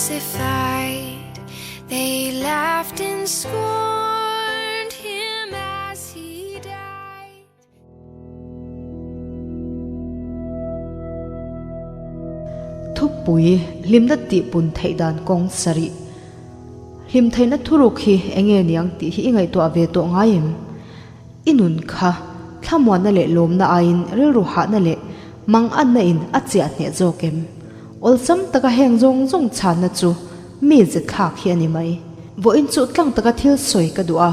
crucified. They laughed and scorned him as he died. Thupui hlimna tihpun theih dan kawng sarih. Hlim theihna thuruk hi enge niang tih hi i ngaihtuah ve tawh ngai em? I nun kha thlamuanna leh lawmna aiin rilru hahna leh manganna in a chiah hneh zawk em? Awlsam taka heng zawng zawng chhanna chu mi ze thlak hi a ni mai. Vawiin chu tlang taka thil sawi ka duh a,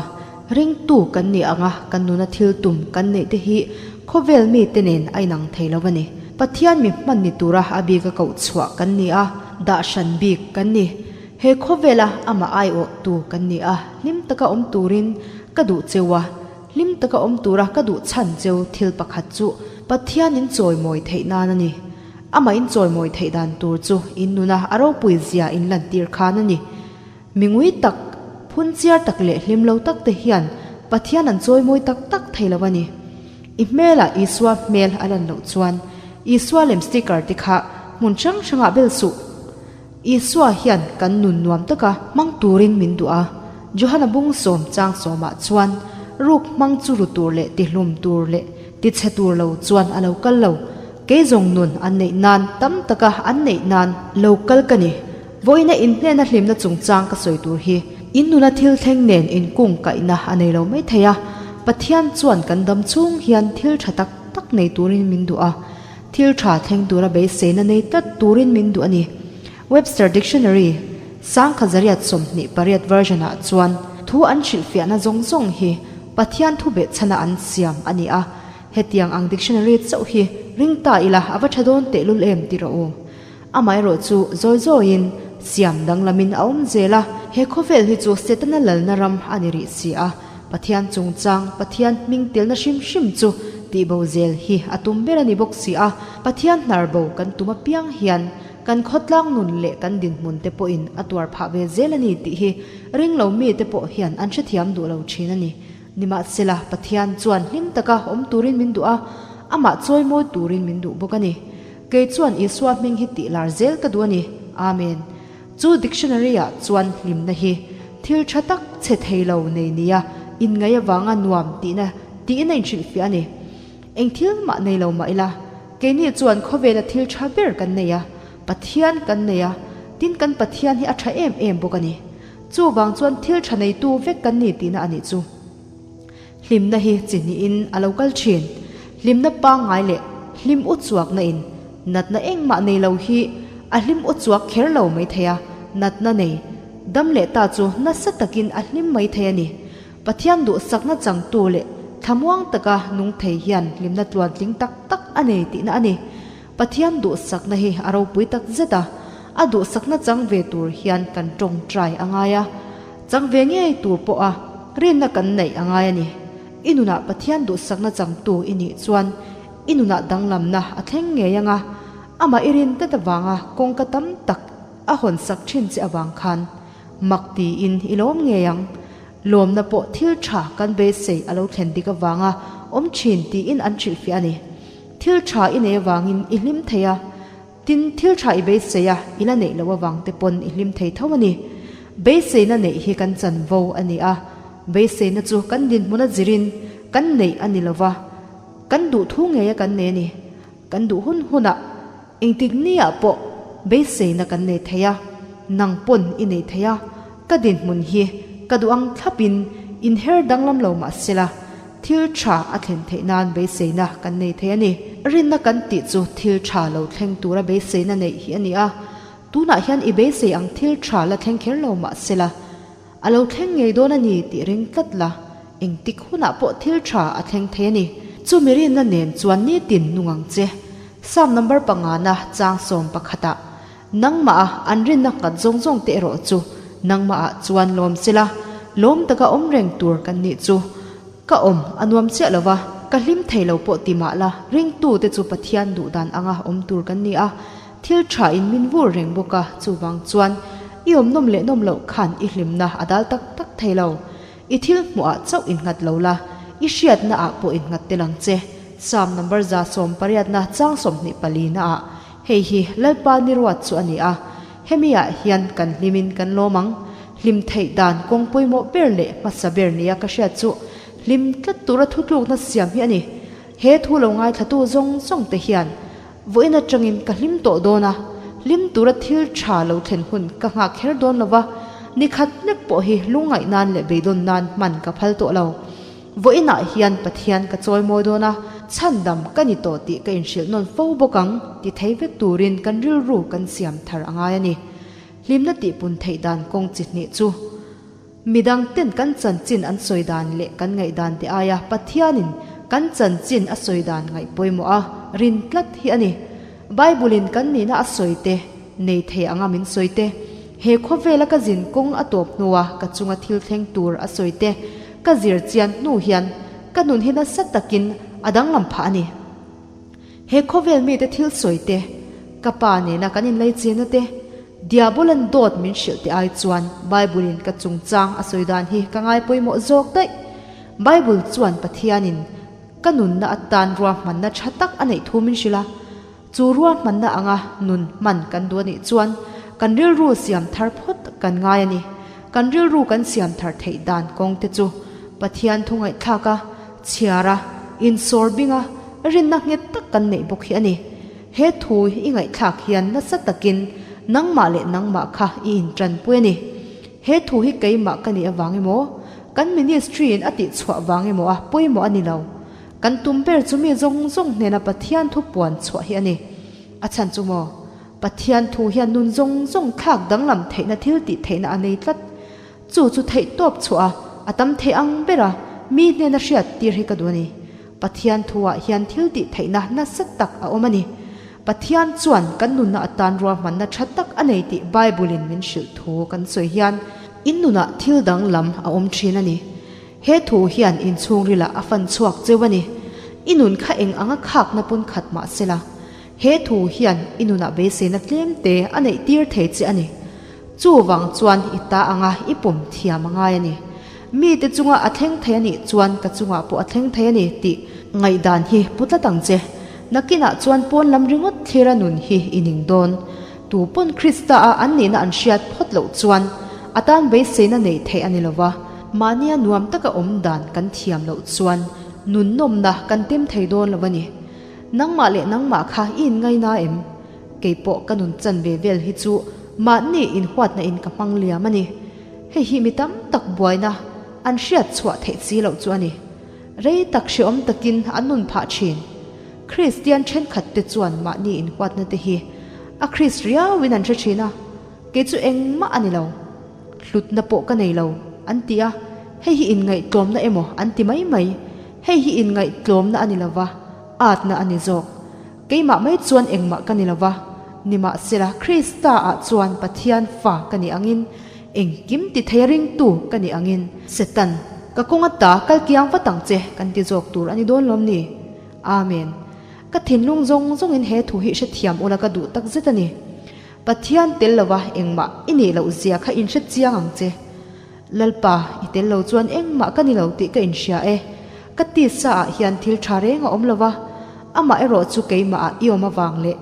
ringtu kan nih anga kan nuna thil tum kan neih te hi khawvel mite nen a inang thei lo a ni. Pathian mi hman ni tura a bika koh chhuah kan ni a, dah hran bik kan ni. He khawvela amah aiawhtu kan ni a, hlim taka awm turin ka duh cheu a, hlim taka awm tura ka duh chhan cheu thil pakhat chu Pathian in chawimawi theih nan a ni. Amah in chawimawi theih dan tur chu in nuna a ropui zia in lantir khan a ni. Mi ngui tak, phun chiar tak leh hlim lo tak te hian Pathian an chawimawi tak tak thei lo a ni. I hmelah Isua hmel a lan loh chuan Isua lem sticker te kha hmun hrang hrangah bel suh. Isua hian kan nun nuam taka hmang turin min duh a, Johana bung sawm chang sawmah chuan ruk hmang chu ru tur leh tihlum tur leh tichhe tur lo chuan a lo kal lo. Kei zawng nun an neih nan tam taka an neih nan lo kal ka ni. Vawiina inhnena hlimna chungchang ka sawi tur hi in nuna thil thleng nen inkung kaihna a nei lo mai thei a, Pathian chuan kan dam chhung hian thil tha tak tak nei turin min duh a. Thil tha thleng tura beiseina nei tlat turin min duh a ni. Webster Dictionary, Sangkhazariat 28 version-ah chuan thu an hrilhfiahna zawng zawng hi Pathian thu behchhana an siam a ni a. Hetiang ang dictionary chauh hi ring ta ila a va tha dawn tehlul em ti rawh u. Amaherawh chu zawi zawiin siam danglamin a awm zel a, he khawvel hi chu Setana lalna ram a ni rih si a. Pathian chungchang, Pathian hming telna hrim hrim chu tihbo zel hi a tum ber a ni bawk si a, Pathian hnar bo kan tum apiang hian kan khawtlang nun leh kan dinhmun te pawhin a tuar phah ve zel a ni tih hi ringlo mite pawh hian an hrethiam duh lo thin a ni. Nimahsela, Pathian chuan hlim taka awm turin min duh a, amah chawimawi turin min duh bawk a ni. Kei chuan Isua hming hi tih lar zel ka duh a ni. Amen. Chu dictionary-ah chuan hlimna hi thil tha tak chhe thei lo nei nia inngaih avanga nuam tihna tiin a inhrilhfiah a ni. Eng thil mah nei lo mah ila, keini chuan khawvela thil tha ber kan nei a, Pathian kan nei a, tin kan Pathian hi a tha em em bawk a ni. Chuvang chuan thil tha neitu vek kan ni tihna a nih chu. Hlimna hi chi hnihin a lo kal thin. Hlimna pangngai leh hlim u chuakna in natna engmah nei lo hi a hlim u chuak kher lo mai thei a, natna nei dam leh ta chu nasa takin a hlim mai thei a ni. Pathian duhsakna changtu leh thlamuang taka nung thei hian hlimna tluantling tak tak a nei tihna a ni. Pathian duhsakna hi a ropui tak zet a, a duhsakna chang ve tur hian kan tawngtai a ngai a. Chang ve ngei tur pawha rinna kan neih a ngai a ni. I nunah Pathian duhsakna changtu i nih chuan i nunah danglamna a thleng ngei ang a, amah i rin tlat avanga kawngka tam tak a hawnsak thin che avang khan mak tiin i lawm ngei ang. Lawmna pawh thil tha kan beisei a lo thlen dik avanga awm thin tiin an hrilhfiah a ni. Thil tha i nei avangin i hlim thei a. Tin, thil tha i beisei a, i la neih loh avang te pawn i hlim thei tho a ni. Beiseina neih hi kan chanvo a ni a, beiseina chu kan dinhmun a zirin kan neih a ni lo va, kan duh thu ngei a kan nei a ni. Kan duh hun hunah engtik niah pawh beiseina kan nei thei a, nang pawn i nei thei a, ka dinhmun hi ka duh ang thlapin inher danglam lo mah sela, Thil tha a thlen theih nan beiseina kan nei thei a ni. Rinna kan tih chu thil tha lo thleng tura beiseina neih hi a ni a. Tunah hian i beisei ang thil tha la thleng kher lo mah sela, a lo thleng ngei dawn a ni tih ring tlat la, engtik hunah pawh thil tha a thleng thei a ni. Chumi rinna nen chuan nitin nung ang che. Psalm number pangana chang sawm pakhatah, Nangmah a an rinna nghat zawng zawng te erawh chu nangmah ah chuan lawm sela, lawm taka awm reng tur kan nih chu. Ka awm a nuam chiah lo va, ka hlim thei lo pawh ti mah la, ringtu te chu Pathian duh dan anga awm tur kan ni a, thil tha in min vur reng bawk a, chuvang chuan i awm nawm leh nawm loh khan i hlimna a dal tak tak thei lo. I thil hmuh ah chauh innghat lo la, i hriatna ah pawh innghat tel ang che. Psalm number 184 na chang 24 na ah Hei hi Lalpa ni ruat chu a ni a. Hemi ah hian kan hlimin kan lawm ang. Hlim theih dan kawng pawimawh ber leh hmasa ber nia ka hriat chu hlim tlat tura thutlukna siam hi a ni. He thu lo ngaithlatu zawng zawng te hian vawiin atangin ka hlim tawh dawn a, hlim tura thil tha lo thlen hun ka nghak kher dawn lo va, ni khat lek pawh hi lungngaih nan leh beidawn nan hman ka phal tawh lo. Vawiinah hian Pathian ka chawi mawi dawn a, chhandam ka ni tawh tih ka inhrilh nawn fo bawk ang ti thei vek turin kan rilru kan siam thar a ngai a ni. Hlimna tihpun theih dan kawng chi hnih chu midang ten kan chanchin an sawi dan leh kan ngaihdan te aia Pathianin kan chanchin a sawi dan ngaih pawimawh a rin tlat hi a ni. Bible-in kan nihna a sawi te, nei thei anga min sawi te, he khawvela ka zin kawng a tawp hnua ka chunga thil thleng tur a sawi te ka zir chian hnu hian ka nun hi nasa takin a danglam phah a ni. He khawvel mite thil sawi te, ka pa nena kan inlei chenna te, Diabolan dawt min hrilh te ai chuan Bible-in ka chungchang a sawi dan hi ka ngai pawimawh zawk daih. Bible chuan Pathianin ka nunna atan ruahmanna tha tak a neih thu min hrilh a, chu ruahmanna anga nun hman kan duh a nih chuan kan rilru siam thar phawt kan ngai a ni. Kan rilru kan siam thar theih dan kawng te chu Pathian thu ngaihthlak a, chhiar a, insawr bing a, rinna nghet tak kan neih bawk hi a ni. He thu i ngaihthlak hian nasa takin nangmah leh nangmah kha i intanpui a ni. He thu hi keimah ka nih avang emaw, kan ministry in a tihchhuah vang emaw a pawimawh a ni lo. Kan tum ber chu mi zawng zawng hnena Pathian thu puan chhuah hi a ni. A chhan chu maw? Pathian thu hian nun zawng zawng thlak danglam theihna thil tih theihna a nei tlat. Chu chu theih tawp chhuah a, a tam theih ang ber a, mi hnena hriat tir hi ka duh a ni. Pathian thuah hian thil tih theihna nasa tak a awm a ni. Pathian chuan kan nunna atan ruahmanna tha tak a nei tih Bible-in min hrilh thu kan sawi hian in nunah thil danglam a awm thin a ni. He thu hian inchhungrilah a fan chhuak cheu a ni. I nun kha eng anga khakna pun khat mah sela, he thu hian i nunah beiseina tlemte a neih tir thei che a ni. Chuvang chuan i ta anga i pawm thiam a ngai a ni. Mite chunga a thleng thei a nih chuan ka chungah pawh a thleng thei a ni tih ngaihdan hi pu tlat ang che. Nakinah chuan pawn lam ringawt thlira nun hi i ning dawn. Tu pawn Krista a an nihna an hriat phawt loh chuan a tan beiseina neih theih a ni lo va. Mahnia nuam taka awm dan kan thiam loh chuan nun nawmna kan tem thei dawn lo a ni. Nangmah leh nangmah kha i inngaina em? Kei pawh ka nun chan ve vel hi chu mahni inhuatna in ka hmang liam a ni. Hei hi mi tam tak buaina an hriat chhuah theih si loh chu a ni. Rei tak hreawm takin an nun phah thin. Kristian thenkhat te chuan mahni inhuatna te hi a Kris riauin an hre thin a, kei chu engmah a ni lo. Hlutna pawh ka nei lo, an ti a, hei hi inngaihtlawmna emaw an ti mai mai. Hei hi inngaihtlawmna a ni lo va, atna a ni zawk. Keimah mai chuan engmah ka ni lo va, nimahsela Krista ah chuan Pathian fa ka nih angin, engkim ti thei a ringtu ka nih angin, Setan, ka kawng ata kal kiang vat ang che kan ti zawk tur a ni dawn lawm ni? Amen. Ka thinlung zawng zawngin he thu hi hrethiam ula ka duh tak zet a ni. Pathian tel lova engmah i nih loh zia kha inhre chiang ang che. Lalpa, i tel lo chuan engmah ka ni lo tih ka inhria e. Ka tisa ah hian thil tha reng a awm lo va, amah erawh chu keimah ah i awm avang leh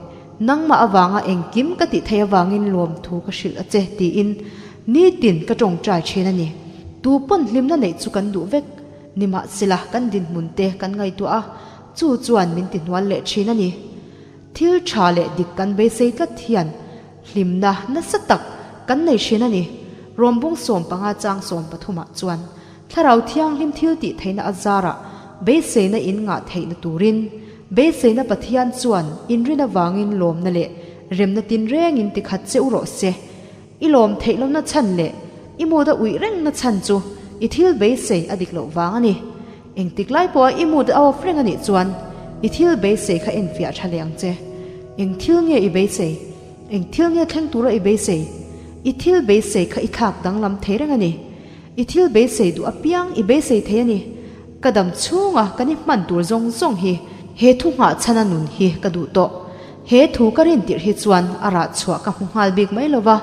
nangmah avanga engkim ka tih theih avangin lawmthu ka hrilh a che tiin nitin ka tawngtai thin a ni. Tu pawn hlimna neih chu kan duh vek. Nimahsela kan dinhmun te kan ngaihtuah a, chu chuan min ti hnual leh thin a ni. Thil tha leh dik kan beisei tlat hian hlimna nasa tak kan nei hrin a ni. Rawmbung 15 chang 13 ah chuan Thlarau Thianghlim thil tih theihna a zarah beiseina in ngah theihna turin beiseina Pathian chuan inrin avangin lawmna leh remna tinrengin tikhat che u rawh se. I lawm theih lohna chhan leh i mood a uih rengna chhan chu i thil beisei a dik loh vang a ni. Engtik lai pawha i mood a off reng a nih chuan i thil beisei kha enfiah tha leh ang che. Eng thil nge i beisei? Eng thil nge thleng tura i beisei? I thil beisei kha i thlak danglam thei reng a ni. I thil beisei duh apiang i beisei thei a ni. Ka dam chhunga kan i hman tur zawng zawng hi he thu nghah chhana nun hi ka duh tawh. He thu ka rin tirh hi chuan a rah chhuah ka hmu nghal bik mai lo va,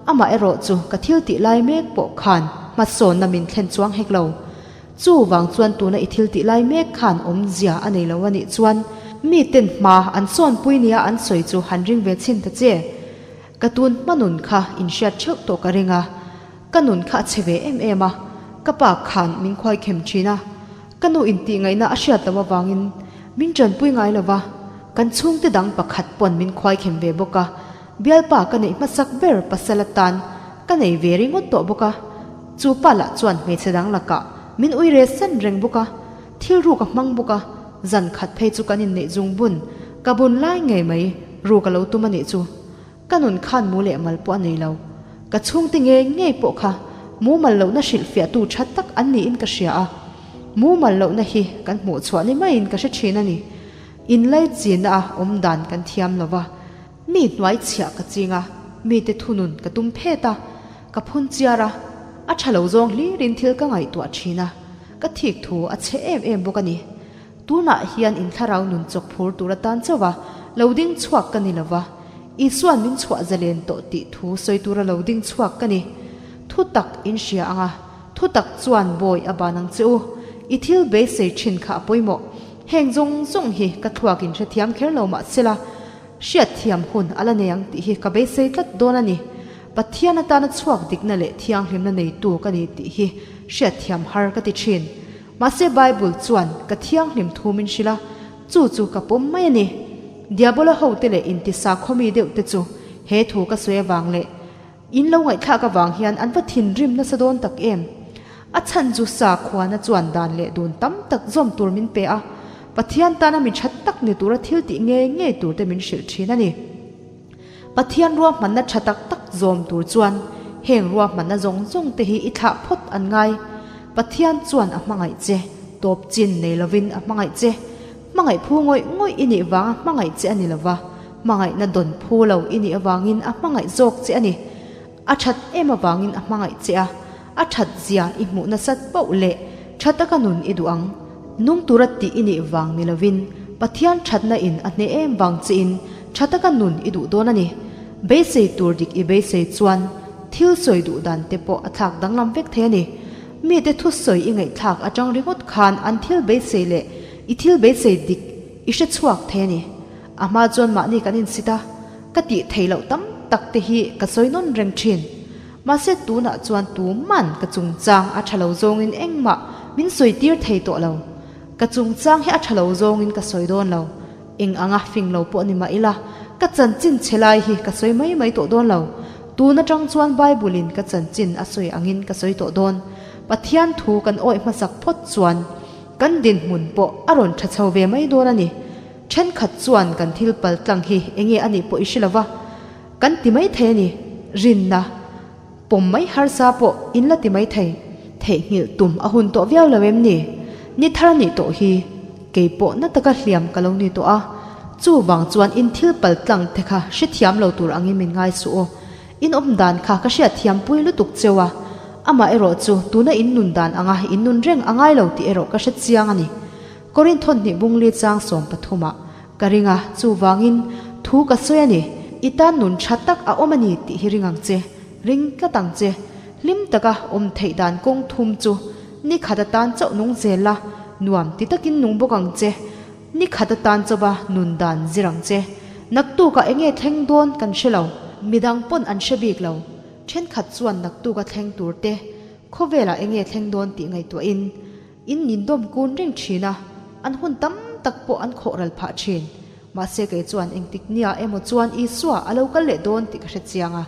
amah erawh chu ka thil tih lai mek pawh khan hmasawnna min thlen chuang hek lo. Chuvang chuan tuna i thil tih lai mek khan awmzia a nei lo a nih chuan miten hma an sawnpui nia an sawi chu han ring ve chhin ta che. Ka tun hma nun kha in hriat theuh tawh ka ring a, ka nun kha a chhe ve em em a, ka pa khan min khuai khem thin a, ka nu in tih ngaihna a hriat loh avangin min tanpui ngai lo va, kan chhungte dang pakhat pawn min khuai khem ve bawk a, bialpa ka neih hmasak ber pasal atan ka nei ve ringawt tawh bawk a, chu pa lah chuan hmeichhe dang lakah min ui re san reng bawk a, thil ruk a hmang bawk a, zan khat phei chu kan inneih zung bun ka bun lai ngei mai ru ka lo tum a nih chu. Ka nun khan mu leh mal pawh a nei lo. Ka chhungte ngei ngei pawh kha mumal lohna hrilhfiahtu tha tak an niin ka hria a. Mumal lohna hi kan hmuh chhuah ni maiin ka hre thin a ni. Inlaichinna a awm dan kan thiam lo va. Mi hnuai chhiah ka ching a, mite thunun ka tum phet a, ka phun chiar a, a tha lo zawng hlirin thil ka ngaihtuah thin a, ka thik thu a chhe em em bawk a ni. Tunah hian in thlarau nun chawk phur tur atan chauh a, lo ding chhuak ka ni lo va, Isua'n min chhuah zalen tawh tih thu sawi tura lo ding chhuak ka ni. Thu tak in hria ang a, thu tak chuan bawi a ban ang che u. I thil beisei thin kha a pawimawh. Heng zawng zawng hi ka thluak in hrethiam kher lo mah sela, hriatthiam hun a la nei ang tih hi ka beisei tlat dawn a ni. Pathian atana chhuak dikna leh thianghlimna neitu ka ni tih hi hriatthiam har ka ti thin. Mahse Bible chuan ka thianghlim thu min hrilh a, chu chu ka pawm mai a ni. Diabola hote leh intisakhaw mi deuh te chu he thu ka sawi avang leh in lo ngaihthlak avang hian an va thinrim nasa dawn tak em. A chhan chu sakhuana chuan dan leh dun tam tak zawm tur min pe a, Pathian tana mi tha tak ni tura thil tih ngei ngei tur te min hrilh thin a ni. Pathian ruahmanna tha tak tak zawm tur chuan heng ruahmanna zawng zawng te hi i thlah phawt an ngai. Pathian chuan a hmangaih che, tawp chin nei lovin a hmangaih che. Hmangaih phu ngawih ngawih i nih vanga hmangaih che a ni lova, hmangaihna dawn phu lo i nih avangin a hmangaih zawk che a ni. A that em avangin a hmangaih che a, a that zia i hmuh nasat poh leh tha taka nun i duh ang. Nung tura tih i nih vang ni lovin Pathian thatna in a hneh em vang chiin tha taka nun i duh dawn a ni. Beisei tur dik i beisei chuan thil sawi duh dan te pawh a thlak danglam vek thei a ni. Mite thusawi i ngaihthlak atang ringawt khan an thil beisei leh i thil beisei dik i hre chhuak thei a ni. A hma chuan mahni kan insit a, ka tih theih loh tam tak te hi ka sawi nawn reng thin. Mahse tunah chuan tuman ka chungchang a tha lo zawngin engmah min sawi tir thei tawh lo. Ka chungchang hi a tha lo zawngin ka sawi dawn lo. Eng anga fing lo pawh ni mah ila, ka chanchin chhe lai hi ka sawi mai mai tawh dawn lo. Tun atang chuan Bible in ka chanchin a sawi angin ka sawi tawh dawn. Pathian thu kan awih hmasak phawt chuan kan dinhmun pawh a rawn tha chho ve mai dawn a ni. Thenkhat chuan kan thil pal tlang hi enge a nih pawh i hre lo va, kan ti mai thei a ni. Rinna pawm mai harsa pawh in la ti mai thei. Theihnghilh tum a hun tawh viau lo em ni? Ni thar a nih tawh hi kei pawh na taka hliam ka lo ni tawh a, chuvang chuan in thil pal tlang te kha hrethiam lo tur angin min ngai suh aw. In awm dan kha ka hriatthiam pui lutuk cheu a, amah erawh chu tuna in nun dan anga in nun reng a ngai lo tih erawh ka hrechiang a ni. Korinth hnih bungli chang 13 ah ka ring a, chuvangin thu ka sawi a ni, i tan nun tha tak a awm a ni tih hi ring ang che, ring tlat ang che. Hlim taka awm theih dan kawng thum chu ni khat atan chauh nung zel la, nuam ti takin nung bawk ang che, ni khat atan chauha nun dan zir ang che. Naktukah enge thleng dawn kan hre lo, midang pawn an hre bik lo, thenkhat chuan naktuka thleng tur te khawvelah enge thleng dawn tih ngaihtuahin, In nindawm kun reng thin a, an hun tam tak pawh an khawh ral phah thin. Mahse kei chuan engtik nia emaw chuan Isua a lo kal leh dawn tih ka hre chiang a,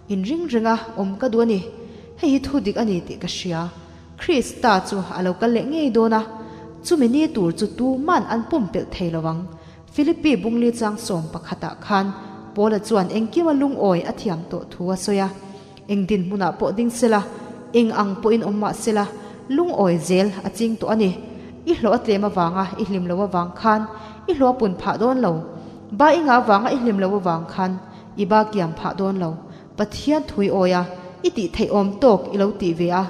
in ring ringa awm ka duh a ni. Hei hi thu dik a ni tih ka hria. Krista chu a lo kal leh ngei dawn a, chumi ni tur chu tuman an pumpelh thei lo ang. Philippi bungli chang sawm pakhatah khan Paula chuan engkima lungawi a thiam tawh thu a sawi a. Eng dinhmunah pawh ding sela, eng ang pawhin awm mah sela, lungawi zel a ching tawh a ni. I hlawh a tlem avanga i hlim lo avang khan i hlawh a pun phah dawn lo. Ba i ngah avanga i hlim lo avang khan i ba kiam phah dawn lo. Pathian thui awi a, i tih theih awm tawk i lo tih ve a,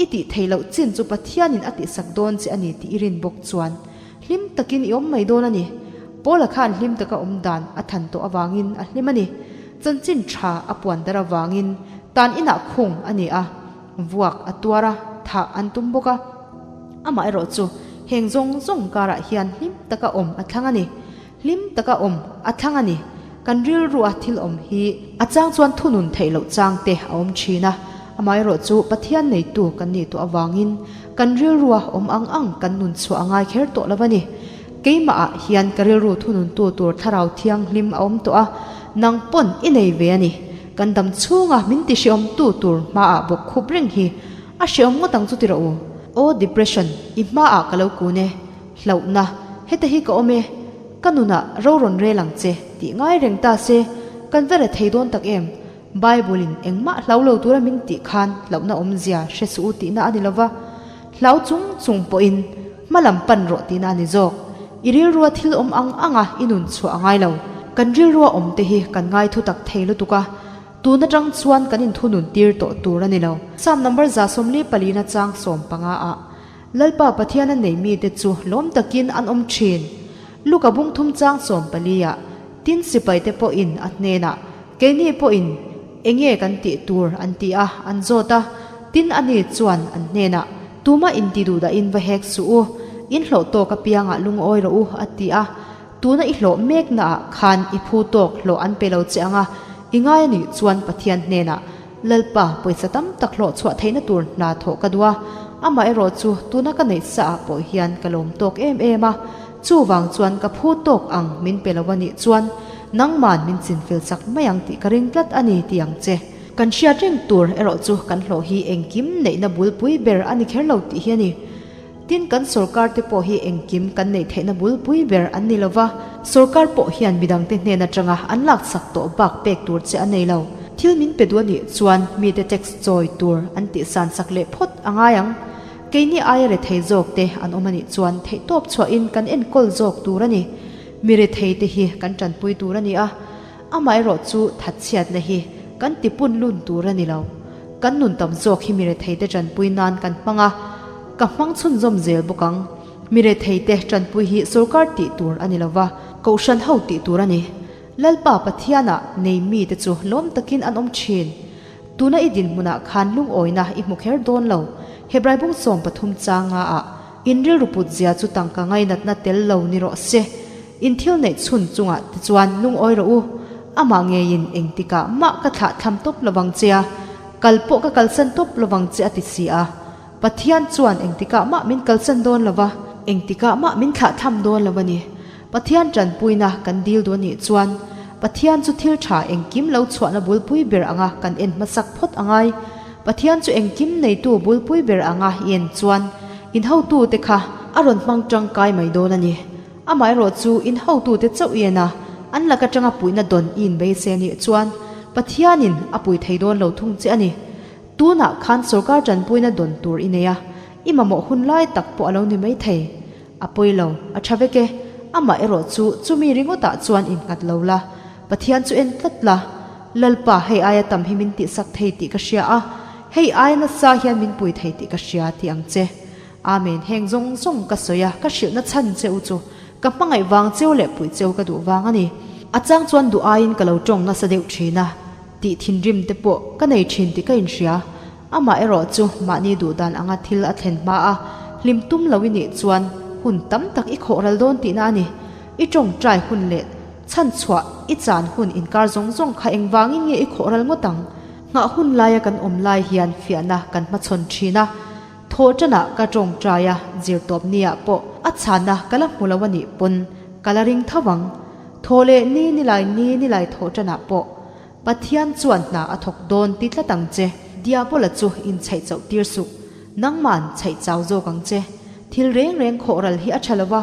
i tih theih loh chin chu Pathianin a tihsak dawn che a ni tih i rin bawk chuan hlim takin i awm mai dawn a ni. Paula khan hlim taka awm dan a than tawh avangin a hlim a ni. Chanchin tha a puan dar avangin tan inah khung a ni a, vuak a tuar a, thah an tum bawk a. Amaherawh chu heng zawng zawng karah hian hlim taka awm a thlang a ni. Hlim taka awm a thlang a ni. Kan rilrua thil awm hi a chang chuan thunun theih loh chang te a awm thin a, amaherawhchu Pathian neitu kan nih tawh avangin kan rilrua awm ang ang kan nun chhuah a ngai kher tawh lo a ni. Keimah ah hian ka rilru thununtu tur thlarau thianghlim a awm tawh a, nang pawn i nei ve a ni. Kan dam chhunga min ti hreawmtu tur hmaah bawk khup reng hi a hreawm ngawt ang chu ti rawh u. Aw depression, i hmaah ka lo kun e. Hlauhna, heta hi ka awm e. Ka nunah ro rawn rel ang che tih ngai reng ta se, kan va re thei dawn tak em? Bible in engmah hlau lo tura min tih khan hlauhna awmzia hre suh u tihna a ni lova, hlau chung chung pawhin hma lam pan rawh tihna a ni zawk. I rilrua thil awm ang anga i nun chhuah a ngai lo. Kan rilrua awm te hi kan ngai thu tak thei lutuk a, tun atang chuan kan inthunun tir tawh tur a ni lo. Psalm number 144 na chang 15 ah Lalpa Pathian a nei mite chu lawm takin an awm thin. Luka bung thum chang 14 ah tin sipaite pawhin a hnenah Keini pawhin enge kan tih tur an ti a, an zawt a. Tin ani chuan an hnenah Tuma inti duhdahin va hek suh u, in hlawh tawk apiangah lungawi rawh u a ti a. Tuna i hlawh meknaah khan i phu tawk hlawh an pe lo che ang a, i ngai anih chuan Pathian hnenah Lalpa pawisa tam tak hlawh chhuah theihna tur hna thawh ka duh a, amaherawh chu tuna ka neih saah pawh hian ka lawm tawk em em a, chuvang chuan ka phu tawk ang min pe lo anih chuan nangman min chinfel chak mai ang tih ka ring tlat a ni ti ang che. Kan hriat reng tur erawh chu kan hlawh hi engkim neihna bulpui ber a ni kher lo tih hi a ni. Tin, kan sorkar te pawh hi engkim kan neih theihna bulpui ber an ni lova, sorkar pawh hian midangte hnen atanga an laksak tawh bak pek tur che a nei lo. Thil min pe duh a nih chuan mite tax chawi tur an tihsan sak leh phawt a ngai ang. Keini aia rethei zawk te an awm a nih chuan theihtawp chhuahin kan enkawl zawk tur a ni. Mi rethei te hi kan tanpui tur a ni a, amaherawh chu thatchhiatna hi kan tipun lun tur a ni lo. Kan nun tam zawk hi mi rethei te tanpui nan kan hmang a. Ka hmang chhunzawm zel bawk ang. Mi retheite tanpui hi sorkar tih tur a ni lova, kohhran ho tih tur a ni. Lalpa Pathianah nei mite chu lawm takin an awm thin. Tuna i dinhmunah khan lungawina i hmu kher dawn lo. Hebrai bung 13 changa ah in rilru put zia chu tangka ngainatna tel lo ni rawh se. In thil neih chhun chungah te chuan lungawi rawh u. Amah ngeiin engtikah mah ka thlah thlam tawp lovang che a, kal pawh ka kalsan tawp lovang che a ti si a. Pathian chuan engtikah mah min kalsan dawn lo va, engtikah mah min thlahthlam dawn lo a ni. Pathian tanpuina kan dil duh a nih chuan Pathian chu thil tha engkim lo chhuahna bulpui ber anga kan en hmasak phawt a ngai. Pathian chu engkim neitu bulpui ber anga i en chuan in hotute kha a rawn hmang tangkai mai dawn a ni. Amaherawhchu in hotute chauh i en a, an lak atanga puihna dawn i inbeise a nih chuan Pathianin a pui thei dawn lo thung che a ni. Tunah khan sorkar tanpuina dawn tur i nei a, i mamawh hun lai tak pawh a lo ni mai thei. A pawi lo, a tha vek e. Amah erawh chu chumi ringawtah chuan innghat lo la, Pathian chu en tlat la. Lalpa, hei aia tam hi min tihsak thei tih ka hria a, hei aia nasa hian min pui thei tih ka hria ti ang che. Amen, heng zawng zawng ka sawi a, ka hrilhna chhan che u chu ka hmangaih vang cheu leh puih cheu ka duh vang a ni. A chang chuan duh aiin ka lo tawng nasa deuh thin a. Tih thinrim te pawh ka nei thin tih ka inhria. Amah erawh chu mahni duh dan anga thil a thlen hma a, hlim tum lo i nih chuan hun tam tak i khawh ral dawn tihna a ni. I tawngtai hun leh chhan chhuah i chan hun inkar zawng zawng kha engvangin nge i khawh ral ngawt ang? Nghah hun laia kan awm lai hian fiahna kan hmachhawn thin a. Thawh tanah ka tawngtai a, zirtawp niah pawh a chhanna ka la hmu lo a nih pawn ka la ring tho ang. Thaw leh ni ni lai ni ni lai thawh tanah pawh Pathian chuan hna a thawk dawn ti tlat ang che. Diabola chu inchhaih chauh tir suh. Nangman chhaih chau zawk ang che. Thil reng reng khawh ral hi a tha lo va,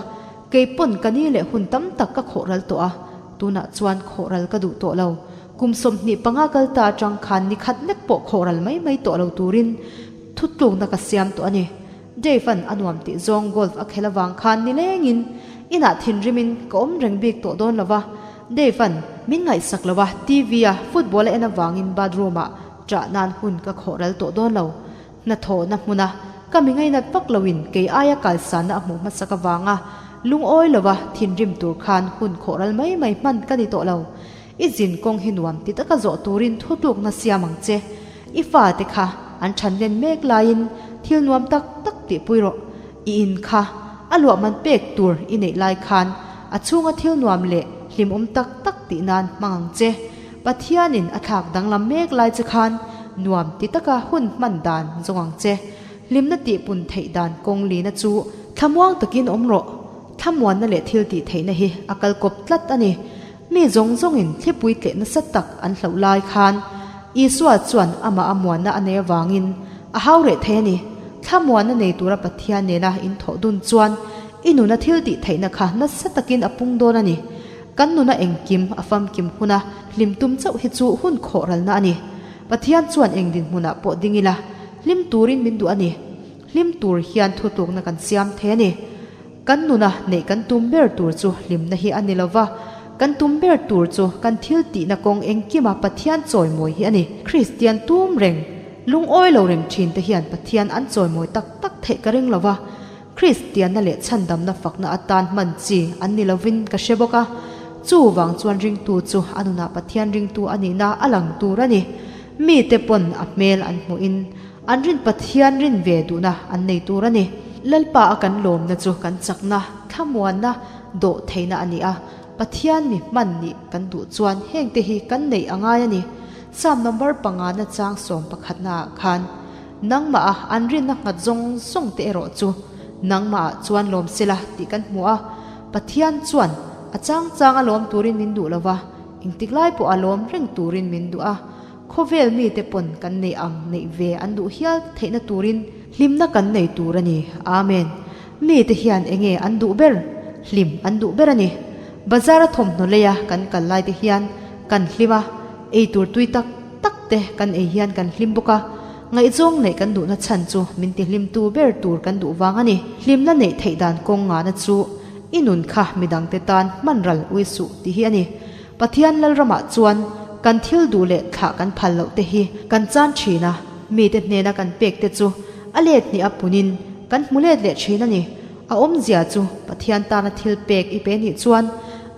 kei pawn ka ni leh hun tam tak ka khawh ral tawh a, tunah chuan khawh ral ka duh tawh lo. Kum 25 kal ta atang khan ni khat lek pawh khawh ral mai mai tawh lo turin thutlukna ka siam tawh a ni. Dave-a'n a nuam tih zawng golf a khelh avang khan nilengin inah thinrimin ka awm reng bik tawh dawn lo va. Dave-a'n min ngaihsak lo a, TV-a football a en avangin bathroom-ah ṭah nan hun ka khawh ral tawh dawn lo. Hnathawhna hmuna ka mi ngainat vak loin kei aia kalsanna a hmuh hmasak avanga lungawi lova thinrim tur khan hun khawh ral mai mai hman ka ni tawh lo. I zin kawng hi nuam ti taka zawh turin thutlukna siam ang che. I fate kha an ṭhan len mek laiin thil nuam tak tak tihpui rawh. I in kha a luah man pek tur i neih lai khan a chhunga thil nuam leh hlimawm tak tak. tih nan hmang ang che. Pathianin a thlak danglam mek lai che khan nuam ti taka hun hman dan zawng ang che. Hlimna tihpun theih dan kawng lina chu thlamuang takin awm rawh. Thlamuanna leh thil tih theihna hi a kal kawp tlat a ni. Mi zawng zawngin thlipui tleh nasa tak an hloh lai khan Isua chuan amah a muanna a nei avangin a hau reh thei a ni. Thlamuanna nei tura Pathian nena inthawh dun chuan i nuna thil tih theihna kha nasa takin a pung dawn a ni. Kan nuna engkim a famkim huna hlim tum chauh hi chu hun khawh ralna a ni. Pathian chuan eng dinhmunah pawh ding ila hlim turin min duh a ni. Hlim tur hian thutlukna kan siam thei a ni. Kan nuna neih kan tum ber tur chu hlimna hi a ni lo va, kan tum ber tur chu kan thil tihna kawng engkima Pathian chawimawi hi a ni. Kristian tum reng, lungawi lo reng thin te hian Pathian an chawimawi tak tak theih ka ring lo va, Kristianna leh chhandamna fakna atan hman chi an ni lovin ka hre bawk a. Chuvang chuan ringtu chu a nunah Pathian ringtu a nihna a lang tur a ni. Mite pawn a hmel an hmuhin An rin Pathian rin ve duhna an nei tur a ni. Lalpa a kan lawmna chu kan chakna, thlamuanna, dawh theihna a ni a. Pathian mi hman nih kan duh chuan hengte hi kan neih a ngai a ni. Psalm number pangana chang sawm pakhatna ah khan, Nangmah a an rinna nghat zawng zawng te erawh chu nangmah ah chuan lawm sela tih kan hmu a. Pathian chuan a chang chang a lawm turin min duh lova, engtik lai pawh a lawm reng turin min duh a. Khawvel mite pawn kan neih ang neih ve an duh hial theihna turin hlimna kan nei tur a ni. Amen. Mite hian enge an duh ber? Hlim an duh ber a ni. Bazar a thawmhnaw leia kan kal lai te hian kan hlim a, ei tur tui tak tak te kan ei hian kan hlim bawk a. Ngaihzawng neih kan duhna chhan chu min ti hlimtu ber tur kan duh vang a ni. Hlimna neih theih dan kawng ngana chu i nun kha midangte tan hman ral ui suh tih hi a ni. Pathian Lalramah chuan kan thil duh leh thlah kan phal loh te hi kan chan thin a, mite hnena kan pek te chu a let hnih a punin kan hmu let leh thin a ni. A awmzia chu Pathian tana thil pek i pe nih chuan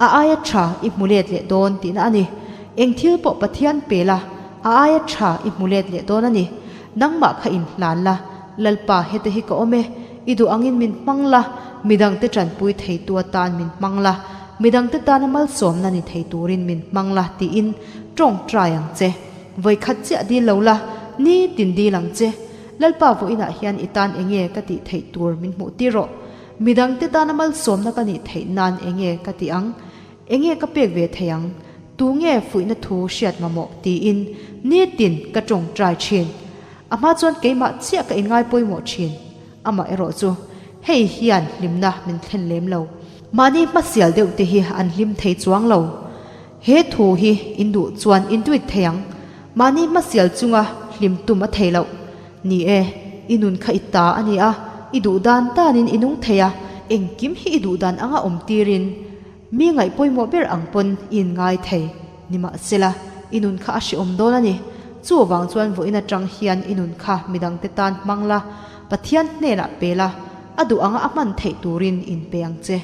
a aia tha i hmu let leh dawn tihna a ni. Eng thil pawh Pathian pe la, a aia tha i hmu let leh dawn a ni. Nangmah kha inhlan la, Lalpa hete hi ka awm e, i duh angin min hmang la, midangte tanpui theitu atan min hmang la, Midangte tana malsawmna ni thei turin min hmang la tiin tawngtai ang che. Vawikhat chiah dil lo la, nitin dil ang che. Lalpa vawiinah hian i tan enge ka tih theih tur min hmuh tir rawh. Midangte tana malsawmna ka nih theih nan enge ka tih ang? Enge ka pek ve thei ang? Tu nge fuihna thu hriat mamawh? tiin nitin ka tawngtai thin. A hma chuan keimah chiah ka inngai pawimawh thin. Amah erawh chu hei hian hlimna min thlen lem lo. Mahni hmasial deuh te hi an hlim thei chuang lo. He thu hi in duh chuan in tweet thei ang. Mahni hmasial chunga hlim tum a thei loh. Ni e, i nun kha i ta a ni a, i duh dan danin i nung thei a, engkim hi i duh dan anga awm tirin mi ngaih pawimawh ber ang pawn i inngai thei. Nimahsela, i nun kha a hrehawm dawn a ni. Chuvang chuan vawiin atang hian i nun kha midangte tan hmang la, Pathian hnenah pe la, a duh anga a hman theih turin in pe ang che.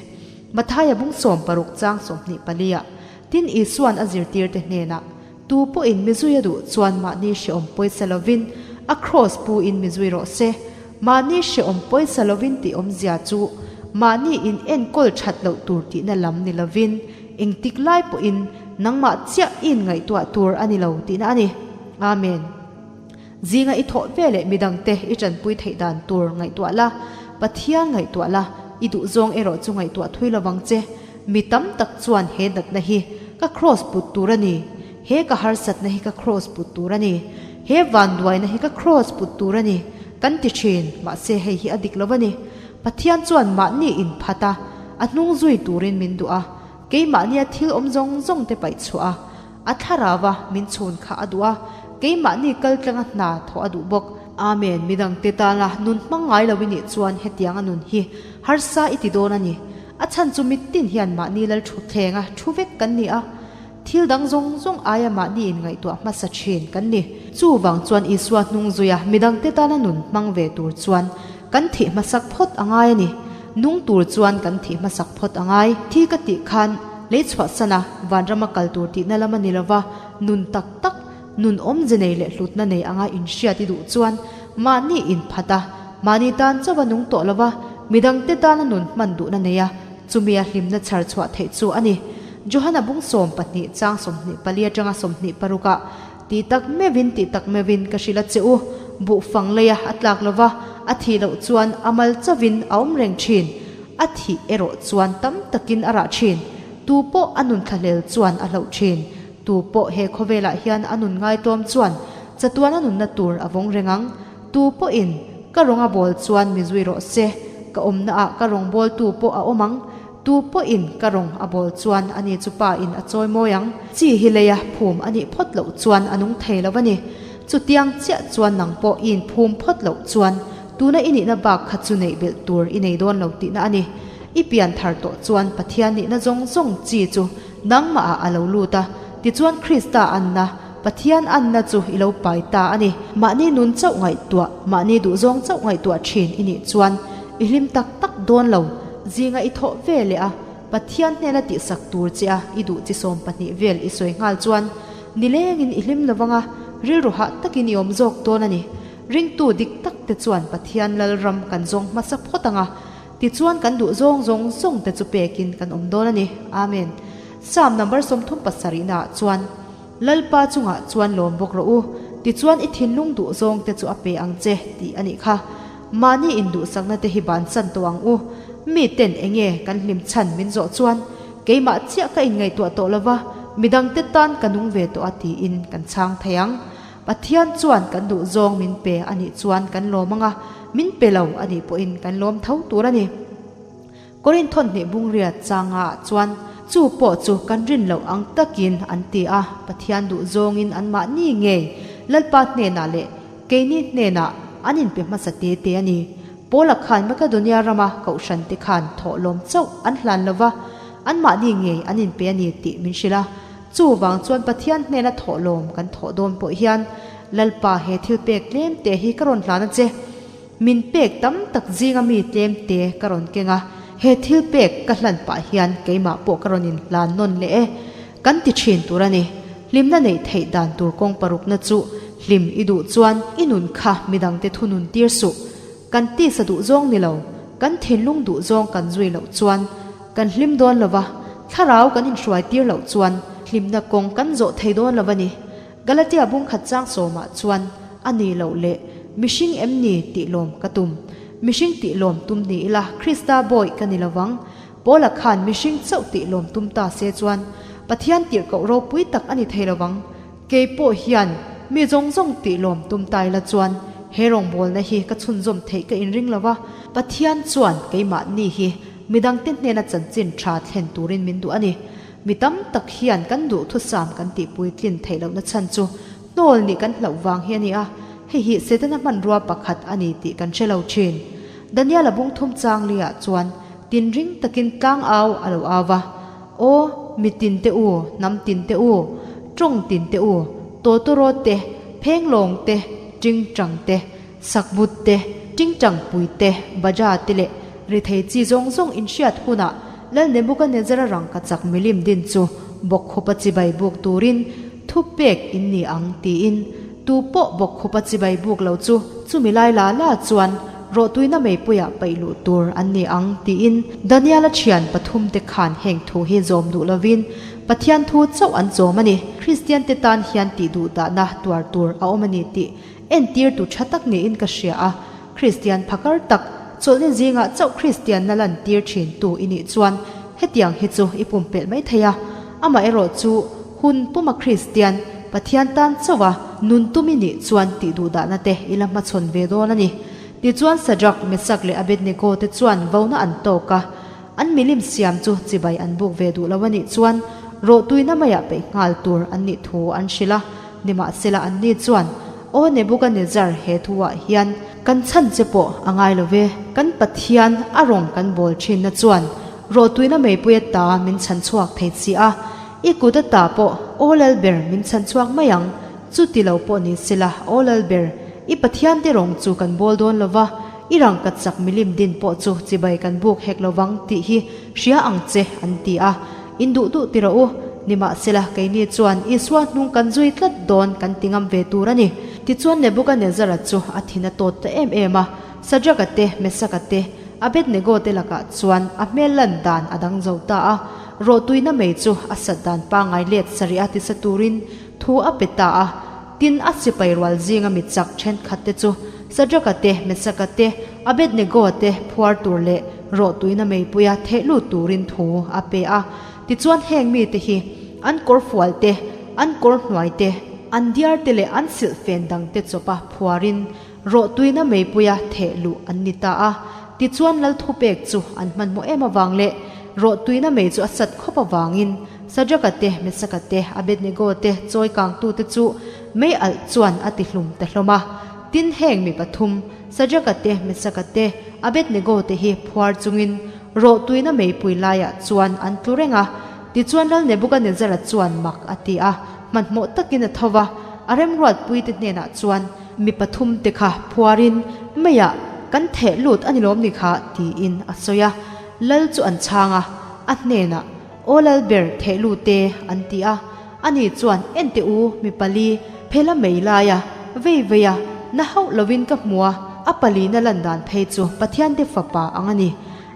Mathaia bung 60 chang 24 ah, Tin Isuan a zirtirte hnenah, Tu pawhin mizui a duh chuan mahni hrehawm pawisa lovin a kraws pu in mizui rawh se. Mahni hrehawm pawisa lovin tih awmzia chu mahni in enkawl that loh tur tihna lam ni lovin engtik lai pawhin nangmah chiah i inngaihtuah tur a ni lo tihna a ni. Amen. Zinga i thawh ve leh midangte i tanpui theih dan tur ngaihtuah la, Pathian ngaihtuah la, i duhzawng erawh chu ngaihtuah thui lovang che. Mi tam tak chuan he natna hi ka kraws put tur a ni, he ka harsatna hi ka kraws put tur a ni, he vanduaina hi ka kraws put tur a ni, kan ti thin, mahse hei hi a dik lo a ni. Pathian chuan mahni inphat a, a hnung zui turin min duh a, keimahnia thil awm zawng zawng te paih chhuah a, A thlarau a min chhun kha a duh a, keimahni kal tlanga hna thawh a duh bawk. Amen, midangte tana nun hmang ngai lo i nih chuan hetianga nun hi harsa i ti dawn a ni. A chhan chu mitin hian mahni lal thu thlenga thu vek kan ni a, thil dang zawng zawng aia mahni inngaihtuah hmasa thin kan ni. Chuvang chuan Isua hnung zuia midangte tana nun hmang ve tur chuan kan thih hmasak phawt a ngai a ni. Nung tur chuan kan thih hmasak phawt a ngai. Thi ka tih khan lei chhuahsan a, vanrama kal tur tihna lam a ni lova, nun tak tak, nun awmze nei leh hlutna nei anga inhriat i duh chuan mahni inphat a, mahni tan chauh a nung tawh lova, midangte tana nun hman duhna nei a, chumia hlimna chhar chhuah theih chu a ni. Johana bung 12 chang 24 atanga 26 ah, Ti tak meuhin, ti tak meuhin ka hrilh a che u, buh fang leia a tlak lova, a thih loh chuan a mal chauhin a awm reng thin, a thih erawh chuan tam takin a rah thin. Tu pawh a nun thlahlel chuan a hlauh thin. Tu pawh he khawvelah hian a nun ngaitlawm chuan chatuan a nunna tur a vawng reng ang. Tu pawhin ka rawng a bawl chuan mi zui rawh se, ka awmnaah ka rawngbawltu pawh a awm ang. Tu pawhin ka rawng a bawl chuan ani chu pa in a chawi mawi ang. Chi hi leia phum a nih phawt loh chuan a nung thei lo a ni. Chutiang chiah chuan nang pawh i inphum phawt loh chuan tuna i nihna bak kha chu neih belh tur i nei dawn lo tihna a ni. I pian thar tawh chuan Pathian nihna zawng zawng chi chu nangmah ah a lo lut a, tichuan Krista anna, Pathian anna chu i lo pai ta a ni. Mahni nun chauh ngaihtuah, mahni duhzawng chauh ngaihtuah thin i nih chuan i hlim tak tak dawn lo. Zinga i thawh ve leh a, Pathian hnena tihsak tur che a i duh chi 12 vel i sawi nghal chuan nilengin i hlim lo vang a, rilru hah takin i awm zawk dawn a ni. Ringtu dik tak te chuan Pathian Lalram kan zawng hmasa phawt ang a, tichuan kan duh zawng zawng zawng te chu pekin kan awm dawn a ni. Amen. Psalm number 37 naah chuan. Lalpa chungah chuan lawm bawk rawh u, tichuan i thinlung duh zawng te chu a pe ang che, tih a nih kha. Mahni induhsakna te hi bansan tawh ang u. Mi ten enge kan hlim chhan min zawh chuan, keimah chiah ka inngaihtuah tawh lova, midang te tan ka nung ve tawh a tiin kan chhang thei ang. Pathian chuan kan duh zawng min pe a nih chuan kan lawm ang a, min pe lo a nih pawhin kan lawm tho tur a ni. Korinthon hnih bungriat changa ah chuan chu pawh chu kan rin loh ang takin an ti a, Pathian duh zawngin anmahni ngei Lalpa hnenah leh keini hnenah an inpe hmasa te te a ni. Paula khan Makedonia rama kohhran te khan thawhlawm chauh an hlan lo va, anmahni ngei an inpe a ni tih min hrilh a. Chuvang chuan Pathian hnena thawhlawm kan thawh dawn pawh hian Lalpa he thil pek tlem te hi ka rawn hlan a che. Min pek tam tak zinga mi tlem te ka rawn keng a, he thil pek ka hlan pah hian keimah pawh ka rawn inhlan nawn leh e. Kan ti thin tur a ni. Hlimna neih theih dan tur kawng parukna chu hlim i duh chuan i nun kha midangte thunun tir suh. Kan tisa duh zawng ni lo, kan thinlung duh zawng kan zui loh chuan kan hlim dawn lo va, thlarau kan inhruai tir loh chuan hlimna kawng kan zawh thei dawn lo a ni. Galatia bungkhat chang sawmah chuan a ni loh leh mihring em ni tih lawm ka tum. Mihring tih lawm tum ni ila Krista bawi ka ni lovang. Paula khan mihring chauh tih lawm tum ta se chuan Pathian tirhkoh ropui tak a ni thei lovang. Kei pawh hian mi zawng zawng tih lawm tum ta ila chuan he rawngbawlna hi ka chhunzawm theih ka inring lova. Pathian chuan keimahni hi midangte hnena chanchin tha thlen turin min duh a ni. Mi tam tak hian kan duhthusam kan tihpui tlin theih lohna chhan chu hnawl nih kan hlauh vang hi a ni a, hei hi Setana hmanrua pakhat a ni tih kan hre lo thin. Daniel-a bungthum chang liah chuan tinring takin tlang au a lo au va, Aw, mi tin te u, hnam tin te u, tawng tin te u, tawtawrawt te, phenglawng te, tingtang te, sakbut te, tingtang pui te, baja te leh rithei chi zawng zawng inhriat hunah Lal Nebuchadnezzar-a rangkachak milim din chu bawkkhupa chibai buk turin thu pek in ni ang tiin tu pawh bawkkhupa chibai buk lo chu chumi lai la la chuan rawhtuina meipuiah paih luh tur an ni ang tiin Daniel-a thian pathum te khan heng thu hi zawm duh lovin Pathian thu chauh an zawm a ni. Kristian te tan hian tih duh dahna tuar tur a awm a ni tih Entir tu tha tak niin ka hria a, Kristian phakar tak, chawlhni zingah chauh Kristianna lantir thin tu i nih chuan hetiang hi chu i pumpelh mai thei a. Amaherawh chu hun puma Kristian, Pathian tan chauh a, nun tum i nih chuan tih duhdahna te i la hmachhawn ve dawn a ni. Tichuan Sadrach, Mesak leh Abednego te chuan vona an tawk a, an milim siam chu chibai an buk ve duh lo a nih chuan rawhtuina maiah peih nghal tur an nih thu an hrilh a. Nimahsela anni chuan, Aw Nebuchadnezzar, he thuah hian kan chhan che pawh a ngai lo ve. Kan Pathian a rawng kan bawl thinna chuan rawhtuina meipui ata min chhan chhuak thei si a, i kut ata pawh Aw Lalber min chhan chhuak mai ang. Chuti lo pawh ni sela, Aw Lalber, i Pathian te rawng chu kan bawl dawn lo va, i rangkachak milim din pawh chu chibai kan buk hek lo vang tih hi hria ang che, an ti a. In duh duh ti rawh u. Nimahsela, keini chuan Isua hnung kan zui tlat dawn kan ti ngam ve tur a ni. Tichuan Nebuchadnezzar-a chu a thin a tawt ta em em a, Sadraka te, Mesaka te, Abednego te lakah chuan a hmel lan dan a dang zo ta a. Rawhtuina mei chu a sat dan pangngai let sarih a tisa turin thu a pe ta a. Tin, a sipai rual zinga mi chak thenkhat te chu Sadraka te, Mesaka te, Abednego te phuar tur leh rawhtuina meipuia theh lut turin thu a pe a. Tichuan heng mite hi an kawr fual te, an kawr hnuai te, an diar te leh an silhfen dang te chawpa phuarin rawhtuina meipuia theh luh an ni ta a. Tichuan lal thupek chu an hmanhmawh em avang leh rawhtuina mei chu a sat khawp avangin Sadraka te, Mesaka te, Abednego te chawi kangtute chu mei alh chuan a ti hlum ta hlawm a. Tin heng mi pathum, Sadraka te, Mesaka te, Abednego te hi phuar chungin rawhtuina meipui laiah chuan an tlu reng a. Tichuan Lal Nebukanezzara chuan mak a ti a, hmanhmawh takin a tho va, a remruatpuite hnenah chuan, Mi pathumte kha phuarin meiah kan theh lut a ni lawm ni kha? tiin a sawi a. Lal chu an chhang a, a hnenah, Aw Lal ber theh lut e, an ti a. Ani chuan, Ente u, mi pali, phela mei laia, vei vei a, na hauh lovin ka hmu a, a palina lan dan phei chu Pathiante fapa ang a ni,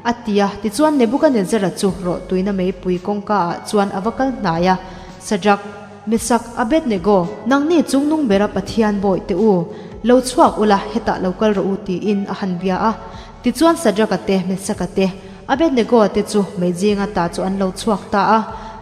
a ti a. Tichuan Nebukanezzara chu rawhtuina meipui kawngka ah chuan a va kal hnai a, Sadrak, Mesak, Abednego, nangni chungnung bera Pathian bawih te u, lo chhuak ula, hetah lo kal rawh u, tiin a han bia a. Tichuan Sadraka te, Mesaka te, Abednego-a te chu meizinga ta chu an lo chhuak ta a.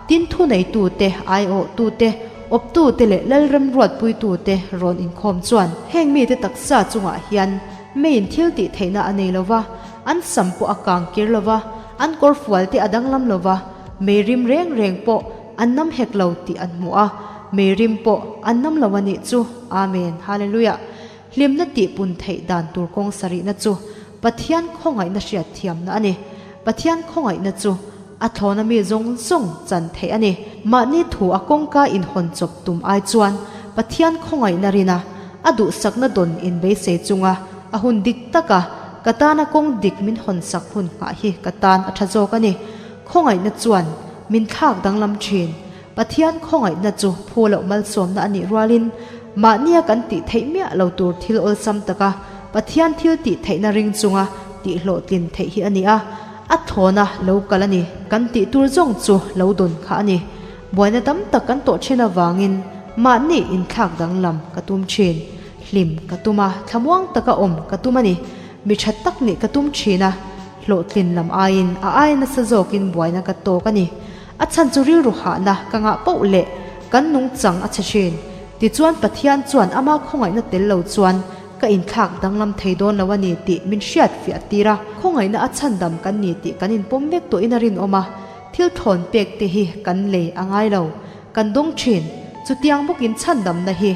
Tin thuneitu te, aiawhtu te, awptu te leh lalremruatpuitu te rawn inkhawm chuan heng mite taksa chungah hian meiin thil tih theihna a nei lo va, an sam pawh a kang kir lo va, an kawrfual te a danglam lo va, mei rim reng reng pawh an nam hek lo tih an hmu a, mei rim pawh an nam lo a nih chu. Amen. Hallelujah. Hlimna tihpun theih dan tur kawng sarihna chu Pathian khawngaihna hriatthiamna a ni. Pathian khawngaihna chu a thlawna mi zawng zawng chan theih a ni. Mahni thu a kawngka inhawn chawp tum ai chuan Pathian khawngaihna rina a duhsakna dawn inbeisei chunga a hun dik taka ka tana kawng dik min hawnsak hun nghah hi ka tan a tha zawk a ni. Khawngaihna chuan min thlak danglam thin. Pathian khawngaihna chu phu loh malsawmna a nih rualin mahnia kan tih theih miah lo tur thil awlsam taka Pathian thil tih theihna ring chunga tih hlawhtlin theih hi a ni a, a thlawna lo kal a ni. Kan tih tur zawng chu lo dawn kha a ni. Buaina tam tak kan tawh thin avangin mahni inthlak danglam ka tum thin. Hlim ka tum a, thlamuang taka awm ka tum a ni. Mi tha tak nih ka tum thin a, hlawhtlin lam aiin a aia nasa zawkin buaina ka tawk a ni. A chhan chu rilru hahna ka ngah poh leh kan nungchang a chhe thin. Tichuan Pathian chuan ama khawngaihna tel lo chuan ka inthlak danglam thei dawn lo a ni tih min hriat fiah tir a. Khawngaihna a chhandam kan ni tih kan inpawm vek tawhin a rinawm a, thil thawn pek te hi kan lei a ngai lo. Kan dawng thin. Chutiang bawkin chhandamna hi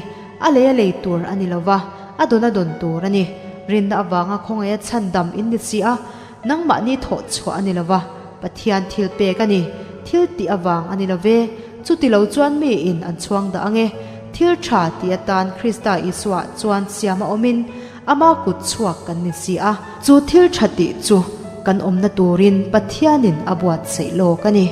a lei a lei tur a ni lo va, a dawn a dawn tur a ni. Rinna avanga khawngaih a chhandam in ni si a, Nangmahni thawh chhuah a ni lo va, Pathian thil pek a ni. Thil tih avang a ni lo ve. Chuti lo chuan miin an chhuang dah ang e. Thil tha tih atan Krista Isuaah chuan siam a awmin ama kut chhuak kan ni si a. Chu thil tha tih chu kan awmna turin Pathianin a buatsaih lawk a ni.